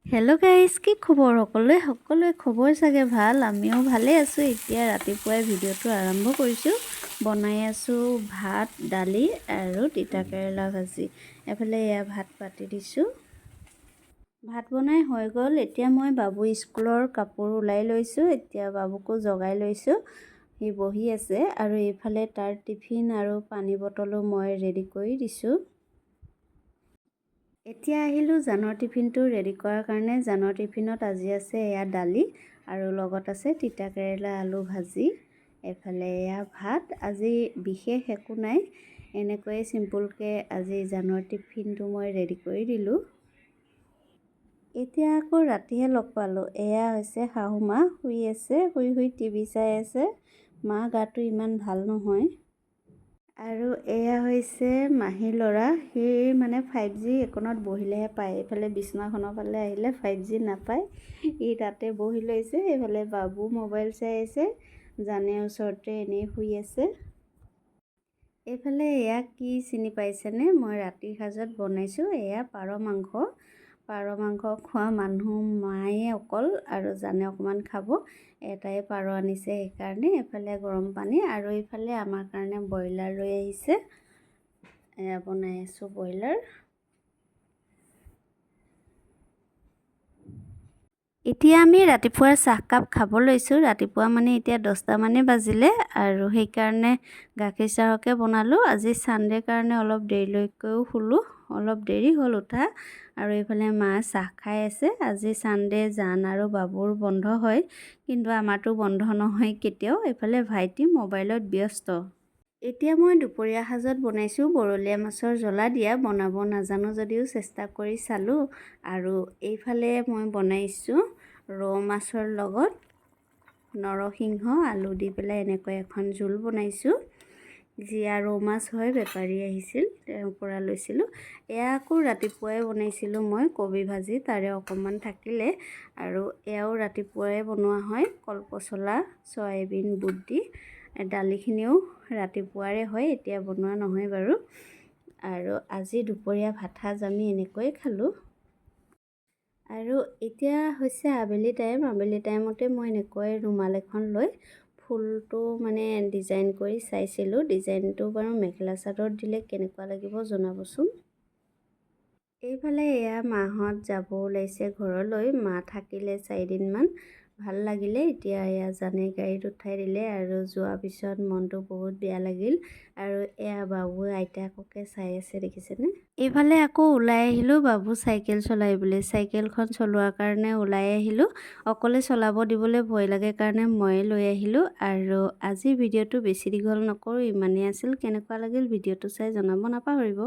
Hello' guys, কি খবৰ সকলোৱে? সকলোৱে খবৰ চাগে ভাল। আমিও ভালেই আছোঁ। এতিয়া ৰাতিপুৱাই ভিডিঅ'টো আৰম্ভ কৰিছোঁ। বনাই আছোঁ ভাত, দালি আৰু তিতা কেৰেলা ভাজি। এফালে এয়া ভাত পাতি দিছোঁ। ভাত বনাই হৈ গ'ল। এতিয়া মই বাবু স্কুলৰ কাপোৰ ওলাই লৈছোঁ। এতিয়া বাবুকো জগাই লৈছোঁ, সি বহি আছে। আৰু এইফালে তাৰ টিফিন আৰু পানী বটলো মই ৰেডি কৰি দিছোঁ। এতিয়া আহিলোঁ জানৰ টিফিনটো ৰেডি কৰাৰ কাৰণে। জানৰ টিফিনত আজি আছে এয়া দালি আৰু লগত আছে তিতা কেৰেলা আলু ভাজি। এইফালে এয়া ভাত। আজি বিশেষ একো নাই, এনেকৈয়ে চিম্পুলকৈ আজি জানৰ টিফিনটো মই ৰেডি কৰি দিলোঁ। এতিয়া আকৌ ৰাতিহে লগ পালোঁ। এয়া হৈছে শাহু মা, শুই আছে, শুই শুই টিভি চাই আছে। মা গাটো ইমান ভাল নহয়। আৰু এয়া হৈছে মাহীৰ ল'ৰা। সি মানে 5G একণত বহিলেহে পায়। এইফালে বিচনাখনৰ ফালে আহিলে 5G নাপায়। ই তাতে বহি লৈছে। এইফালে বাবু মোবাইল চাই আছে, জানে ওচৰতে এনেই শুই আছে। এইফালে এয়া কি চিনি পাইছেনে? মই ৰাতিৰ সাজত বনাইছোঁ এয়া পাৰ মাংস। পাৰ মাংস খোৱা মানুহ মায়ে অকল আৰু জানে অকণমান খাব। এটাই পাৰ আনিছে সেইকাৰণে। এইফালে গৰম পানী আৰু এইফালে আমাৰ কাৰণে ব্ৰইলাৰ লৈ আহিছে। এয়া বনাই আছোঁ ব্ৰইলাৰ। এতিয়া আমি ৰাতিপুৱাৰ চাহকাপ খাব লৈছোঁ। ৰাতিপুৱা মানে এতিয়া 10টামানেই বাজিলে আৰু সেইকাৰণে গাখীৰ চাহকে বনালোঁ। আজি ছানডে কাৰণে অলপ দেৰিলৈকেও শুলোঁ, অলপ দেৰি হ'ল উঠা। আৰু এইফালে মা চাহ খাই আছে। আজি ছানডে, জান আৰু বাবুৰ বন্ধ হয়, কিন্তু আমাৰতো বন্ধ নহয় কেতিয়াও। এইফালে ভাইটি মোবাইলত ব্যস্ত। এতিয়া মই দুপৰীয়া সাজত বনাইছোঁ বৰলীয়া মাছৰ জ্বলা দিয়া। বনাব নাজানো যদিও চেষ্টা কৰি চালোঁ। আৰু এইফালে মই বনাইছোঁ ৰৌ মাছৰ লগত নৰসিংহ আলু দি পেলাই এনেকৈ এখন জোল বনাইছোঁ। জীয়া ৰৌ মাছ হয়, বেপাৰী আহিছিল, তেওঁৰ পৰা লৈছিলোঁ। এয়া আকৌ ৰাতিপুৱাই বনাইছিলোঁ মই কবি ভাজি, তাৰে অকণমান থাকিলে। আৰু এয়াও ৰাতিপুৱাই বনোৱা হয়, কলপচলা, চয়াবিন, বুট দি। দালিখিনিও ৰাতিপুৱাৰে হয়, এতিয়া বনোৱা নহয় বাৰু। আৰু আজি দুপৰীয়া ভাত সাজ আমি এনেকৈয়ে খালোঁ। আৰু এতিয়া হৈছে আবেলি টাইম। আবেলি টাইমতে মই এনেকৈ ৰুমাল এখন লৈ ফুলটো মানে ডিজাইন কৰি চাইছিলোঁ। ডিজাইনটো বাৰু মেখেলা চাদৰত দিলে কেনেকুৱা লাগিব জনাবচোন। এইফালে এয়া মাহঁত যাব ওলাইছে ঘৰলৈ। মা থাকিলে 4 দিনমান, ভাল লাগিলে। এতিয়া এয়া জানে গাড়ীত উঠাই দিলে আৰু যোৱাৰ পিছত মনটো বহুত বেয়া লাগিল। আৰু এয়া বাবুৱে আইতাককে চাই আছে, দেখিছেনে? এইফালে আকৌ ওলাই আহিলোঁ বাবু চাইকেল চলাই বুলি। চাইকেলখন চলোৱাৰ কাৰণে ওলাই আহিলোঁ। অকলে চলাব দিবলৈ ভয় লাগে কাৰণে ময়ে লৈ আহিলোঁ। আৰু আজি ভিডিঅ'টো বেছি দীঘল নকৰোঁ, ইমানেই আছিল। কেনেকুৱা লাগিল ভিডিঅ'টো চাই জনাব নাপাহৰিব।